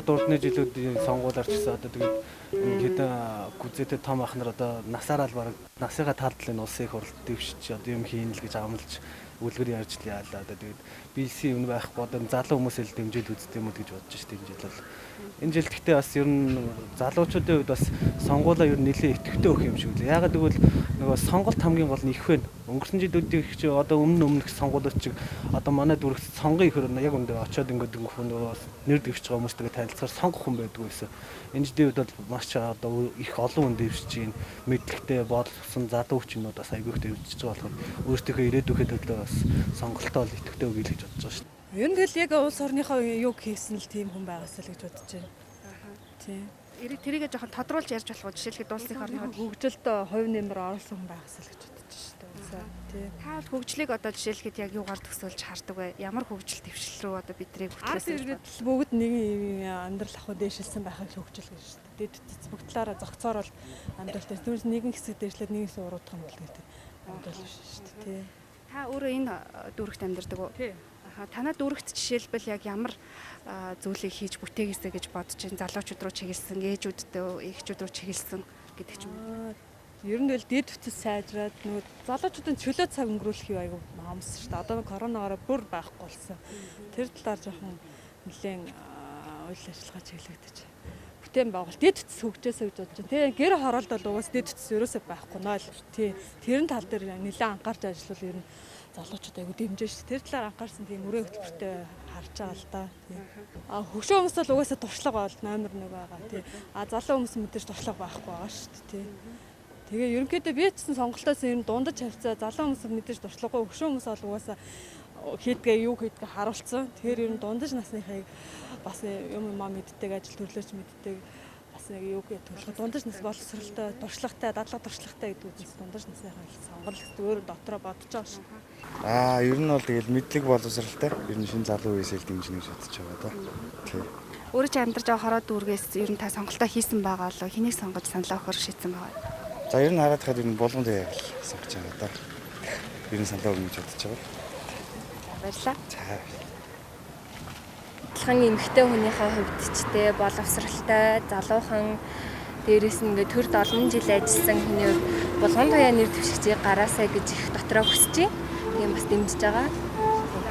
Одоо урдны жилүүдийн сонгуулиар ч гэсэн одоо тэгээд энэ хэдэн гүзээтэй том ах нар одоо насаараа л бараг насыгаа таалдал энэ улсын их хурлд дэвшиж одоо юм хийн л гэж амлаж үлгэр ярьж л яалаа. Одоо тэгээд биелсэн юм байхгүй, одоо залуу хүмүүс л дэмжиж үздэг юм уу гэж бодож шít энэ жил бол. Энэ жил гэхдээ бас ер нь залуучуудын хувьд бас сонгуулаа ер нь нэлээд идэвхтэй өгөх юм шиг үлээ. Яагаад гэвэл нөгөө сонголт хамгийн гол нь их вэ. Өнгөрсөн жилүүдийн их чи одоо өмнөх сонгуулиуд чиг одоо манай дүүрэгт сонгон их яг өндөө очиод ингээд нөгөө нэр дэвшиж байгаа хүмүүстэйгээ танилцахаар сонгох хүн байдгүй байсан. Энэ жилийн үед бол маш одоо их олон хүн дэвшиж чинь мэдлэгтэй бодлосон залуу хүчнүүд бас айгүй их дэвшиж байгаа болохоор өөрсдийнхөө ирээдүйнхээ төлөө бас сонголтоо л идэвхтэй өгье л гэж бодож байгаа шүү дээ. Ер нь тэгэл яг улс орныхоо юг хийсэн л тийм хүн байгаасаа л гэж бодож байна. Тийм. Тэрийгээ жоохон тодруулж ярьж болох уу? Жишээлбэл улсын их орны хөгжилд хувь нэмэр оруулсан хүн байгаасаа л гэж бодож шүү дээ. Тийм. Та бол хөгжлийг одоо жишээлхэд яг юугаар төсөөлж хардаг вэ? Ямар хөгжил дэвшил рүү одоо бидрийг хөтлөөс иргэд бүгд нэгэн амьдрал ахуй дээшилсэн байхыг хөгжил гэж шүү дээ. Дэд тэц бүгд талаараа зохицоор бол амьдрал дээр түүнээс нэгэн хэсэг дээшлээд нэгэн хэсэг уруудах юм бол гэдэг амьдрал биш шүү дээ. Тийм. Та өөрөө энэ дүүрэгт амьдардаг уу? Тийм. Танай дүүрэгт жишээлбэл яг ямар зүйлийг хийж бүтээгээсэй гэж бодож байна? Залуучууд руу чиглэсэн, ээжүүдтэй, эгчүүд рүү чиглэсэн гэдэг ч юм уу? Ер нь л дэд бүтц сайжраад нөгөө залуучуудын чөлөө цаг өнгөрүүлэх юу айгүй амс шүү дээ. Одоо коронавигоор бүр байхгүй болсон. Тэр талаар жоохон нэлээд үйл ажиллагаа чиглэгдэж бүтээн байгуул дэд бүтц хөгжөөсэй гэж бодож байна. Тэгээ гэр хороолт бол угаас дэд бүтц ерөөсөө байхгүй нөө л. Тий. Тэрэн тал дээр нэлээд анхаарч ажиллавал ер нь залуучууд айгүй дэмжиж шүү. Тэр талаар анхаарсан тийм өрөө хөтөлбөртэй харж байгаа л да. Тий. А хөгшин хүмүүс бол угаасаа туршлага бол номер 1 байгаа. Тий. А залуу хүмүүс мэдээж туршлага байхгүй байгаа шүү дээ. Тий. Тэгээ ерөнхийдөө би ч гэсэн сонголтоос ер нь дундаж хавцаа залуу хүмүүс мэдээж туршлагагүй, хөгшин хүмүүс бол угаасаа хийдгээ юу хийдгээ харуулсан. Тэгэхээр ер нь дундаж насныхыг бас юм юмаа мэддэг, ажил төрлөөч мэддэг, бас нэг юу гэх дундаж нас боловсралтай, туршлагатай, дадлага туршлагатай гэдэг үгээс дундаж насныхаа сонгол гэсэн өөрөө дотроо бодож байгаа шүү. Аа, ер нь бол тэгэл мэдлэг боловсралтай. Ер нь шинэ залуу үеэс л дэмжинэ гэж бодож байгаа да. Тий. Өөрөө ч амьдарч байгаа хороо дүүргээс ер нь та сонголтоо хийсэн байгаа болов хэнийг сонгож саналаа өгөхөр шийдсэн байгаа? За ер нь хараад хаад ер нь Булган Туяаг л сонгож байгаа да. Ер нь саналаа өгнө гэж бодож байгаа. Баярлалаа. За. Адилхан эмэгтэй хүнийхээ хувьд ч те боловсралтай, залуухан, дээрээс нь ингээд төрд олон жил ажилласан хүний хувьд Булган Туяа нэр дэвшигчийг гараасай гэж их дотроо хүсэж байна. Тийм бас дэмжиж байгаа.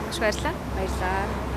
Маш баярлалаа. Баярлалаа.